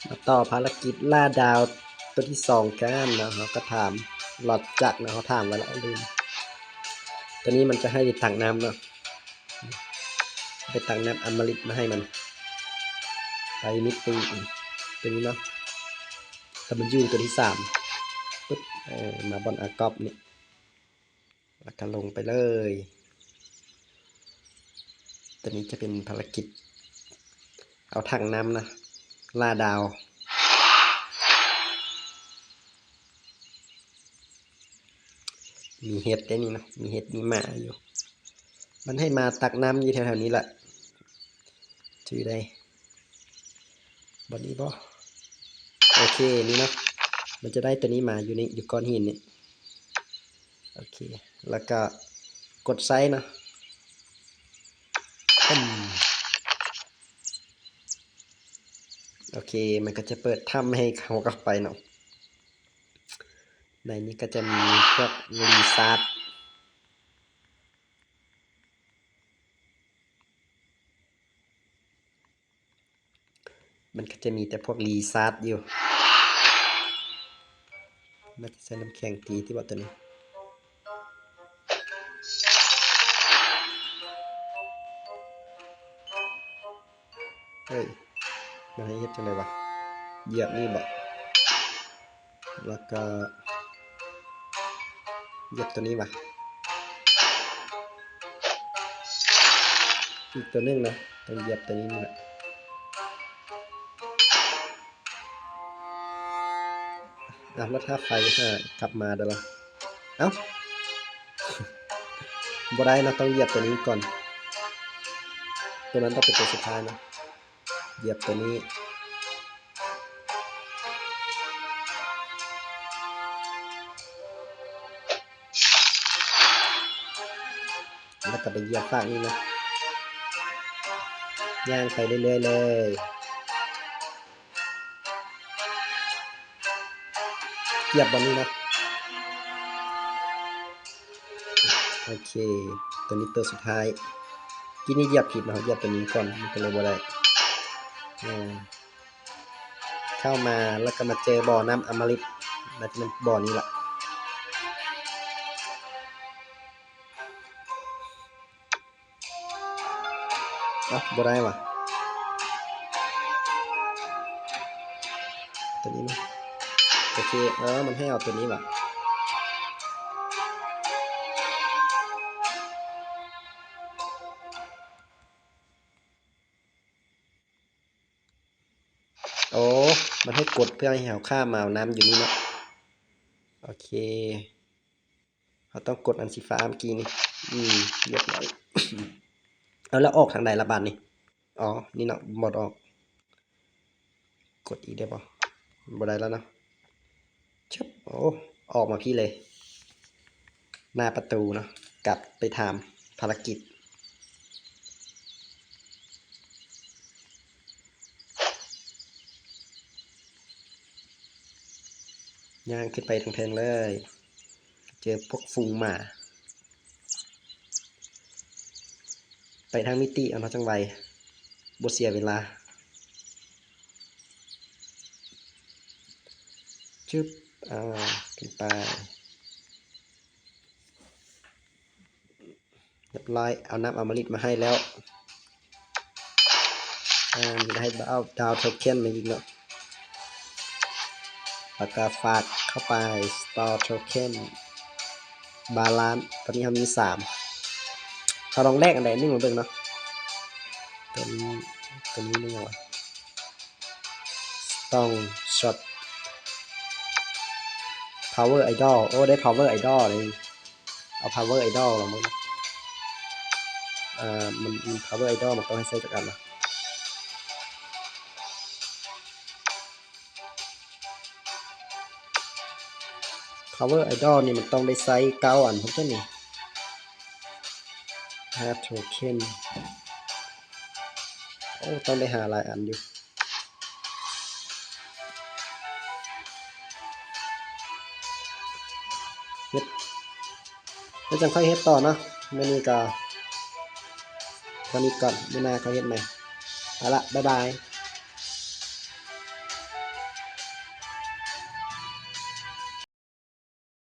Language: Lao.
ມາຕໍ່ພາລະກິດລ່າດາວຕົວທີສອງກັນເນາະ. ເຮົາກໍຖາມຫຼອດຈັກເນາະ, ເຮົາຖາມໄວ້ແລ້ວລືມ. ຕົວນີ້ມັນຈະໃຫ້ໄປຕັກນ້ຳເນາະ, ໄປຕັກນ້ຳອຳມະລິດມາໃຫ້ມັນ. ໄປມິດຕິຕົວນີ້ເນາະ, ດັບເບິນຢູຕົວທີສາມ ປຶບ ເອີ ມາບ່ອນອາກອບນີ້. ແລ້ວກໍລົງໄປເລີຍ. ຕົວນີ້ຈະເປັນພາລະກິດເອົາຖັງນ້ຳນະ ລ່າດາວ. ມີເຫັດເດ້ນີ້ເນາະ, ມີເຫັດ ມີໝາຢູ່. ມັນໃຫ້ມາຕັກນ້ຳຢູ່ແຖວໆນີ້ແຫຼະ. ຈື່ໄດ້ ບ່ອນນີ້ບໍ່? ໂອເຄ ນີ້ເນາະ, ມັນຈະໄດ້ຕົວນີ້ມາຢູ່ນີ້ ຢູ່ກ້ອນຫີນນີ້. ໂອເຄ ແລ້ວກໍກົດໃຊ້ເນາະ. ປຶ້ມ. ໂອເຄ ມັນກໍຈະເປີດຖ້ຳໃຫ້ເຮົາເຂົ້າໄປເນາະ. ໃນນີ້ກໍຈະມີພວກຣີຊາດ. ມັນກໍຈະມີແຕ່ພວກຣີຊາດຢູ່. ມັນຈະໃຊ້ນ້ຳແຂງຕີຕິບໍ່ຕົວນີ້? ເອີຍ ມັນໃຫ້ເຮັດຈັ່ງໃດຫວະ? ຢຽບນີ້ບໍ? ແລ້ວກໍຢຽບຕົວນີ້ຫວະ? ອີກຕົວໜຶ່ງນະ, ຕ້ອງຢຽບຕົວນີ້ແຫຼະ. ອ່ະ ລົດຄ່າໄຟ ອ່າ ກັບມາເດີ້ລະ. ເອົ້າ ບໍ່ໄດ້ເນາະ, ຕ້ອງຢຽບຕົວນີ້ກ່ອນ. ຕົວນັ້ນຕ້ອງເປັນຕົວສຸດທ້າຍເນາະ. ຢຽບຕົວນີ້ ແລ້ວກໍໄປຢຽບຟາກນີ້ນະ, ຍ່າງໄປເລື້ອຍໆເລີຍ. ຢຽບບ່ອນນີ້ນະ. ໂອເຄ ຕົວນີ້ຕົວສຸດທ້າຍ. ກີ້ນີ້ຢຽບຜິດເນາະ, ຢຽບຕົວນີ້ກ່ອນ ມັນກໍເລີຍບໍ່ໄດ້. ເອີ ເຂົ້າມາແລ້ວກໍມາເຈີບໍ່ນ້ຳອຳມະລິດ, ໜ້າຈະແມ່ນບໍ່ນີ້ລະ. ເອົ້າ ບໍ່ໄດ້ຫວະ ຕົວນີ້ນະ. ໂອເຄ ເອີ ມັນໃຫ້ເອົາຕົວນີ້ຫວະ. ໂອ້ ມັນໃຫ້ກົດເພື່ອໃຫ້ເຮົາຂ້າມມາເອົານ້ຳຢູ່ນີ້ເນາະ. ໂອເຄ ເຮົາຕ້ອງກົດອັນສີຟ້າເມື່ອກີ້ນີ້. ອືມ ຮຽບຮ້ອຍ. ເອົາ ແລ້ວອອກທາງໃດລະບາດນີ້? ອໍ ນີ້ເນາະ ບໍ່ອອກ. ກົດອີກໄດ້ບໍ່? ບໍ່ໄດ້ແລ້ວເນາະ. ຊຶບ ໂອ້ ອອກມາພີ້ເລີຍ ໜ້າປະຕູເນາະ, ກັບໄປຖາມພາລະກິດ. ຍ່າງຂຶ້ນໄປທາງເທິງເລີຍ, ເຈີພວກຝູງໝາ. ໄປທາງມິຕິເອົາເນາະ ຈັ່ງໄວ ບໍ່ເສຍເວລາ. ຈຶບ ອ່າ ຂຶ້ນໄປ. ຮຽບຮ້ອຍ ເອົານ້ຳອຳມະລິດມາໃຫ້ແລ້ວ. ອ່າ ໄດ້ດາວ ດາວໂທເຄັນມາອີກເນາະ, ແລ້ວກໍຝາກເຂົ້າໄປ ສະຕໍໂທເຄັນ ບາລານ. ຕອນນີ້ເຮົາມີສາມ, ເຮົາລອງແລກອັນໃດອັນໜຶ່ງມາເບິ່ງເນາະ. ຕົວນີ້ ຕົວນີ້ແມ່ນຫຍັງຫວະ? ສະຕອງຊັອດ ພາວເວີໄອດອລ. ໂອ້ ໄດ້ພາວເວີໄອດອລເລີຍ. ເອົາພາວເວີໄອດອລລະເບິ່ງ. ເອີ ມັນ ພາວເວີໄອດອລມັນຕ້ອງໃຫ້ໃຊ້ຈັກອັນວະ? ພາວເວີໄອດອລນີ້ມັນຕ້ອງໄດ້ໃຊ້ເກົ້າອັນພຸ້ນຕົວນີ້. ຫ້າໂທເຄັນ. ໂອ້ ຕ້ອງໄດ້ຫາຫຼາຍອັນຢູ່. ເຮັດ ແລ້ວຈັ່ງຄ່ອຍເຮັດຕໍ່ເນາະ. ມື້ນີ້ກໍເທົ່ານີ້ກ່ອນ, ມື້ໜ້າຄ່ອຍເຮັດໃໝ່. ເອົາລະ ບາຍບາຍ.